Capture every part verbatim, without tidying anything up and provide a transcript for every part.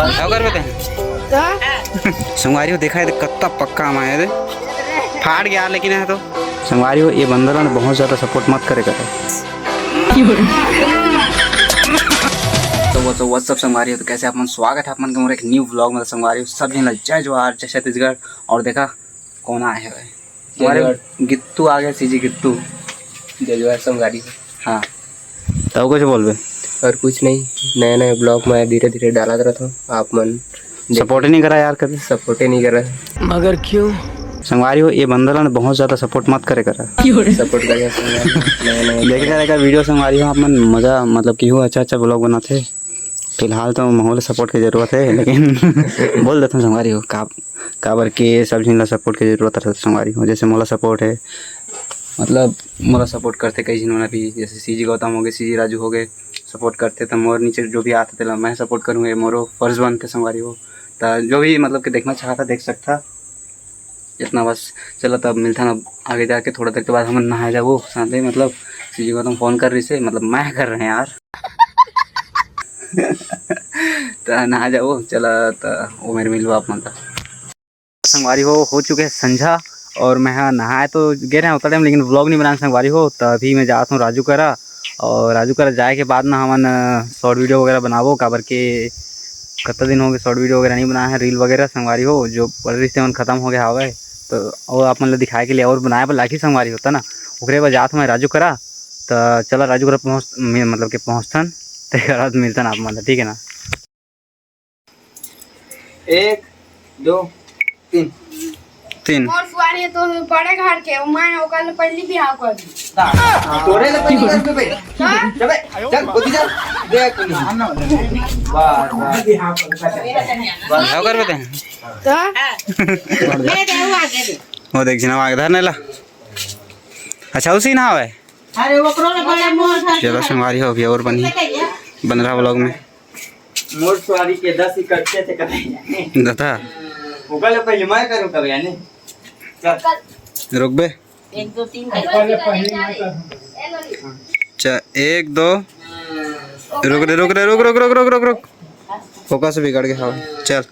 का करबे ते? संगवारी हो, देखा हे, कत्ता पक्का आम आय हे। फाट गया, लेकिन हे तो। संगवारी हो, ये बंदर मन बहुत ज्यादा support मत करे करा। तो वो, तो what's up संगवारी हो, तो कैसे आप मन? स्वागत हे आप मन के मोर एक new vlog में। संगवारी हो, सब झन ला जय जोहार, जय छत्तीसगढ़। और देखा, कौन आए हे भाई? जय जोहार। गित्तू आ गया, सीजी गित्तू। जय जोहार संगवारी। हाँ, तब कुछ बोलबे? और कुछ नहीं, नया नया vlog मैं धीरे धीरे डालत रहता हूँ, आप मन support ही नहीं करा यार, कभी support ही नहीं करा। मगर क्यों? संगवारी हो, ये बंदर मन बहुत ज्यादा support मत करे करा। Support करे संगवारी, नया नया देखे करा एकर video संगवारी हो, आप मन मजा मतलब कि हो अच्छा अच्छा vlog बनाथे। फिलहाल तो महू ल support के जरूरत हे, लेकिन बोल देथन संगवारी हो, का काबर के सब झन ला support के जरूरत रहिथे संगवारी हो। जैसे मोला support हे, मतलब मोला support करथे कई झन मन भी, जैसे सीजी गौतम हो गए, सीजी राजू हो गए, support करथे। त मोर नीचे जो भी आथे तेला मैं support करूँ, ये मोरो फर्ज बनथे संगवारी हो। त जो भी मतलब कि देखना चाहता देख सकता। इतना बस, चलो तब मिलथन अब आगे जाके, थोड़ा देर के बाद हमन नहाए जाबो साथे, मतलब सीजी गौतम phone कर रहिसे, मतलब मैं कर रहे हैं यार। त नहा जाओ, चला त ओ मेर मिलवा आप मन ला। संगवारी हो, हो चुके हे संझा और मैं हा नहाए तो गे रहे उतना time, लेकिन vlog नहीं बनाए संगवारी हो। त अभी मैं जात हूँ राजू करा, और राजू करा जाए के बाद ना हमन, अ, short video वगैरह बनाबो, काबर के कत्ता दिन हो गए short video वगैरह नहीं बनाए हैं, reel वगैरह संगवारी हो, जो पड़ रहिसे मन खत्म हो गया हवे, तो वो आप मन ला दिखाए के लिए और बनाए बर लागी संगवारी हो, त ना ओकरे बर जात हूँ मैं राजू करा। त चला राजू करा पहुँच, मैं मतलब के पहुँचथन, तेकर बाद मिलथन आप मन ला, ठीक है ना? एक, दो, तीन। तीन। मोर सुआरी तो बड़े घर के, मैं ओकर ले पहली बिहाव कर दी। तोरे ले पहली कर दे बे। हाँ? चल बे, चल, ओती जा। देख तू नहीं। बार, बार। बिहाव करबे ते? तो? वो देख जिना आगे धर नेला। अच्छा, उसी ना आवे। अरे, ओकरो ले बड़े मोर घर चलो, संगवारी हो, अभी और बनी। बन रहा vlog में। मोर सुआरी के दस एकड़ खेत हे कतई जाने। दादा। ओकर ले पहले मैं करूँ कब जाने। चल। रुक बे। एक, दो, तीन। चा-, एक, दो। रुक रे, रुक रे, रुक, रुक, रुक। Focus बिगड़ गया, हाँ। चल।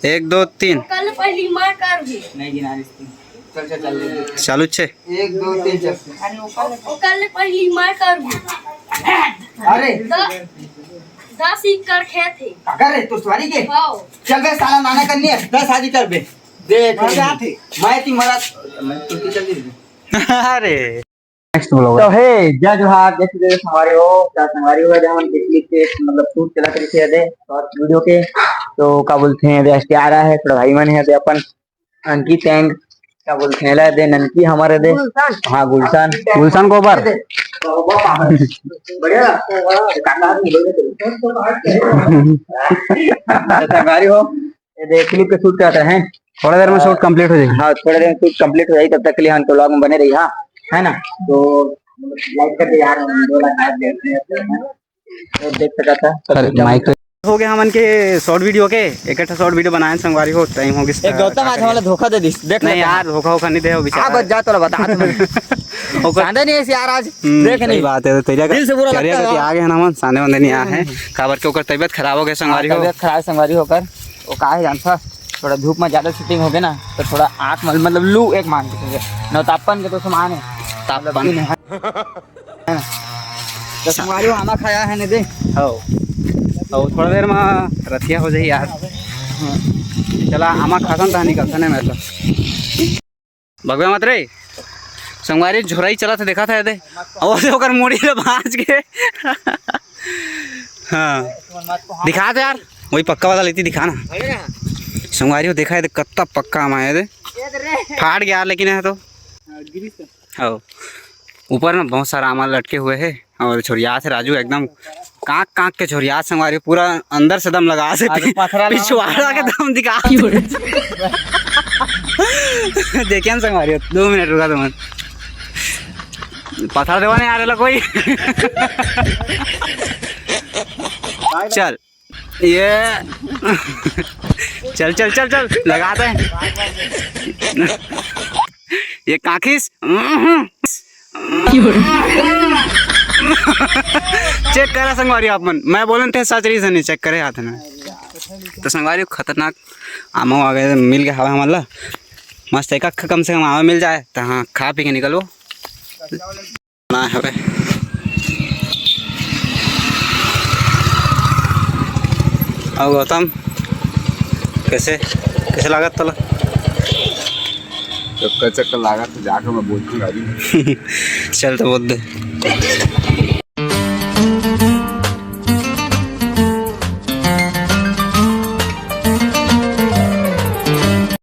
एक, दो, तीन। ओकर ले पहली मैं कर भी। नहीं गिना रही थी। चल, चल, चल, ले, ले। चालू छे। एक, दो, तीन, चल। ओकर ले पहली मैं कर भी। अरे। द-, दस एकड़ खेत हे। अगर रे, तो सुआरी के? हाँ। चल बे, साला नाना करनी है, दस आदि कर बे। देख, मैं क्या थे? मैं ती मरा, मैं तो की चल दी। अरे। Next vlog। तो हे, जय जोहार, जय श्री कृष्ण, संगवारी हो, का संगवारी हो, जहाँ हम पिछली के, मतलब, shoot चला करी थे, दे, short video के, तो का बोलते हैं, दे, आज क्या आ रहा है, थोड़ा भाई मन है, दे, अपन अंकित एंग, का बोलते हैं, ला, दे, ननकी हमारे, दे, गुलशन। हाँ, गुलशन। गुलशन गोबर। दे। बढ़िया। तो संगवारी हो, ये देख, clip के shoot करते हैं। थोड़ा देर में shoot complete हो जाएगी। हाँ, थोड़ा देर में shoot complete हो जाएगी, तब तक के लिए हम vlog में बने रहिए, हाँ, है ना? तो like करके यार, हम दो लाख देख रहे हैं, तो देख सकता था। अरे, mic पे हो गया हमन के short video के, एक ठा short video बनाए संगवारी हो, time हो गया। ए, गौतम आज हमला धोखा दे दिस, देख नहीं लेते हैं। यार, धोखा वोखा नहीं दे हो बेचारा। हाँ, बस जा, तोला बता दे। ओकर चांदा नहीं है यार आज, हम्म, देख सही नहीं। बात है, तो तेरा दिल से बुरा चरिया लगता है। आगे है ना मन, सांदे वांदे नहीं आ है, काबर के ओकर तबियत खराब हो गया संगवारी हो। हाँ, तबियत खराब संगवारी होकर। वो का है जानता, थोड़ा धूप में ज्यादा shooting हो गया ना, तो थोड़ा आँख में मतलब लू एक मान के चलिए। न तापन के तो समान है। तापन। मतलब, है ना? तो संगवारी हो आमा खाया है ने दे। हो। तो थोड़ा देर में रतिया हो जाई यार। चला आमा खासन ता निकलता नहीं मतलब। भगवे मत रे। संगवारी झोराई चला था, देखा था ये दे। और ओकर मुड़ी ले भांज के। हाँ। दिखा दे यार, वही पक्का वाला लेती दिखा ना। संगवारी हो देखा है, कत्ता पक्का आम आया दे। फाट गया लेकिन है तो। हाँ, ऊपर में बहुत सारा आमा लटके हुए है और छोरियात है राजू एकदम कांक कांक के छोरियात संगवारी, पूरा अंदर से दम लगा से अरे पी-, पथरा लगा पिछवाड़ा के दम दिखा। देखिए ना संगवारी, दो मिनट रुका तुम। पथरा देवा नहीं आ रहा कोई। चल। ये चल, चल, चल, चल, लगाते हैं। ये कांखिस। चेक करा संगवारी आप मन, मैं बोलन थे सच रही से नहीं, चेक करे हाथ में। तो संगवारी, खतरनाक आमा आ गए, मिल गए हवा हमन ला। मस्त एक अक्खा कम से कम आमा मिल जाए, तो हाँ, खा पी के निकलबो। ना हवे। अउ गौतम, कैसे, कैसे लागत तोला? चक्कर चक्कर लागत, जाके मैं बोलथंव गाड़ी में। चल तो बोल दे।